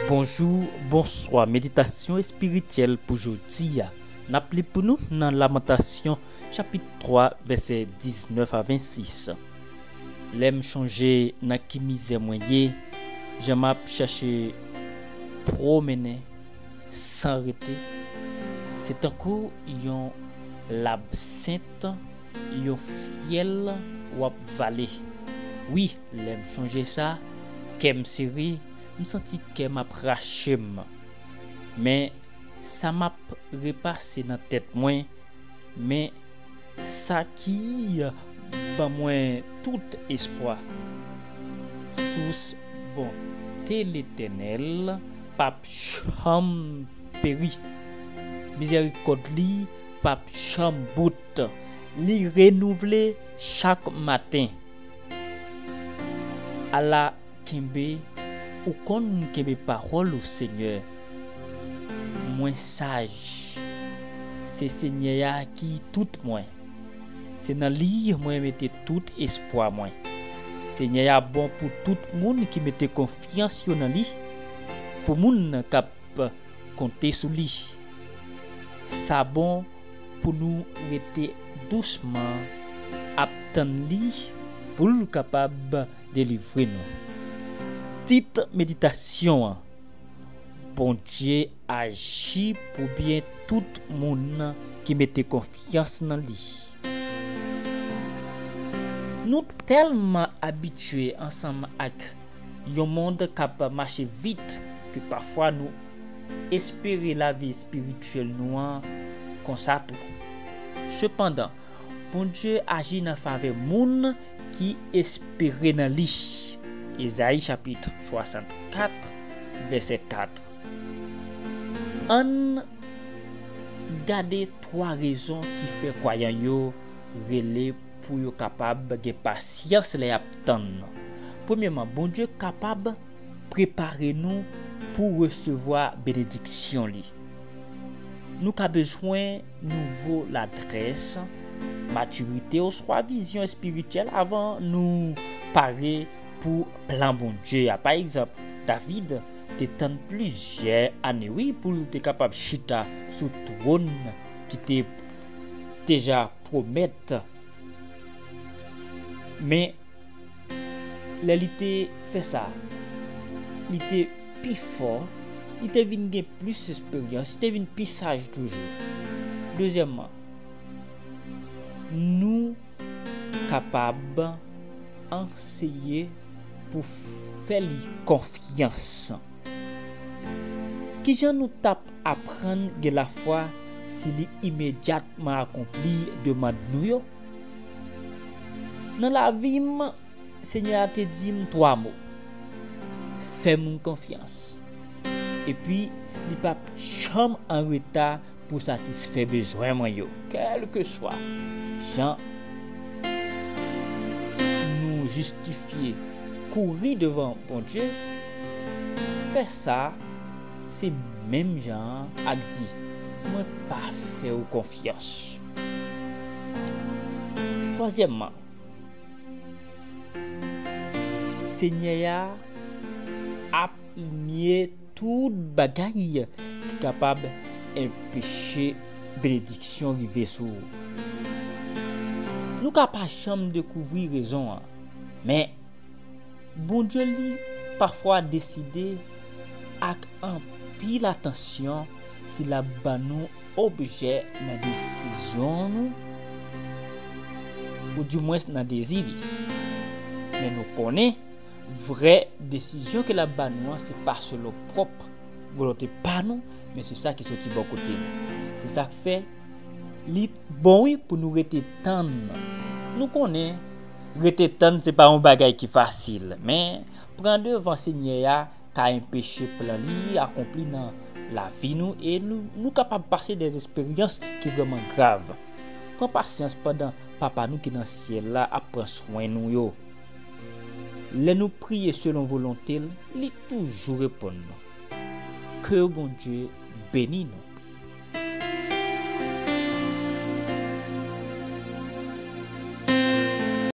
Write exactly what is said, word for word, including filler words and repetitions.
Bonjou, bonswa. Meditasyon espirityèl pou jodi a. N ap li pou nou nan Lamantasyon, chapit twa, vèsè diznèf a vennsis. Lè m chonje nan ki mizè mwen ye, jan m ap chache pwomennen san rete, se tankou yon labsent, yon fyèl w ap vale. Wi, lè m chonje sa, kè m sere, m santi kè m ap rache m. Men sa m ap repase nan tèt mwen, men sa ki ban mwen tout espwa. Sous bonte Letènèl p ap janm peri. Mizèrikòd li p ap janm bout. Li renouvle chak maten. Ala kenbe, ou konn kenbe pawòl ou, Senyè. Mwen saj. Se Senyè a ki tout mwen. Se nan li mwen mete tout espwa mwen. Senyè a bon pou tout moun ki mete konfyans yo nan li, pou moun k ap konte sou li. Sa bon pou nou rete dousman ap tann li pou l kapab delivre nou. Tit meditasyon an: Bondye aji pou byen tout moun ki mete konfyans nan li. Nou tèlman abitye ansanm ak yon mond k ap mache vit ke pafwa nou espere lavi espirityèl nou an konsa tou. Sepandan, Bondye aji nan favè moun ki espere nan li. Ezayi chapit swasannkat, vèsè kat. Ann gade twa rezon ki fè kwayan yo rele pou yo kapab gen pasyans lè y ap tann. Premyèman, Bondye kapab prepare nou pou resevwa benediksyon li. Nou ka bezwen nouvo ladrès, matirite oswa vizyon espirityèl avan nou pare pou plan Bondye a. Pa egzanp, David te tann plizyè ane, wi, pou l te kapab chita sou twòn ki te deja pwomèt. Men, lè li te fè sa, li te pi fò, li te vin gen plis esperyans, li te vin pi saj toujou. Dezyèmman, nou kapab anseye pou f-, fè li konfyans. Kijan nou t ap aprann gen lafwa si li imedyatman akonpli demann nou yo? Nan lavi m, Senyè a te di m twa mo: fè moun konfyans. Epi, li p ap janm an reta pou satisfè bezwen mwen yo. Kèlkeswa jan nou jistifye kouri devan Bondye, fè sa se menm jan an ak di: mwen pa fè w konfyans. Twazyèmman, Senyè a ap limye tout bagay ki kapab enpeche benediksyon rive sou ou. Nou ka pa janm dekouvri rezon an, men Bondye li pafwa deside ak anpil atansyon si l ap ban nou objè nan desizyon nou, oudimwens nan dezi li. Men nou konnen, vrè desizyon ke l ap ban nou an, se pa selon pwòp volonte pa nou, men se sa ki soti bò kote nou. Se sa k fè li bon, wi, pou nou rete tann. Nou konnen, rete tann se pa yon bagay ki fasil, men pran devan Senyè a ka enpeche plan li akonpli nan lavi nou, e nou, nou kapab pase de esperyans ki vrèman grav. Pran pasyans pandan Papa nou ki nan syèl la ap pran swen nou yo. Lè nou priye selon volonte l, li toujou reponn nou. Ke Bondye beni nou.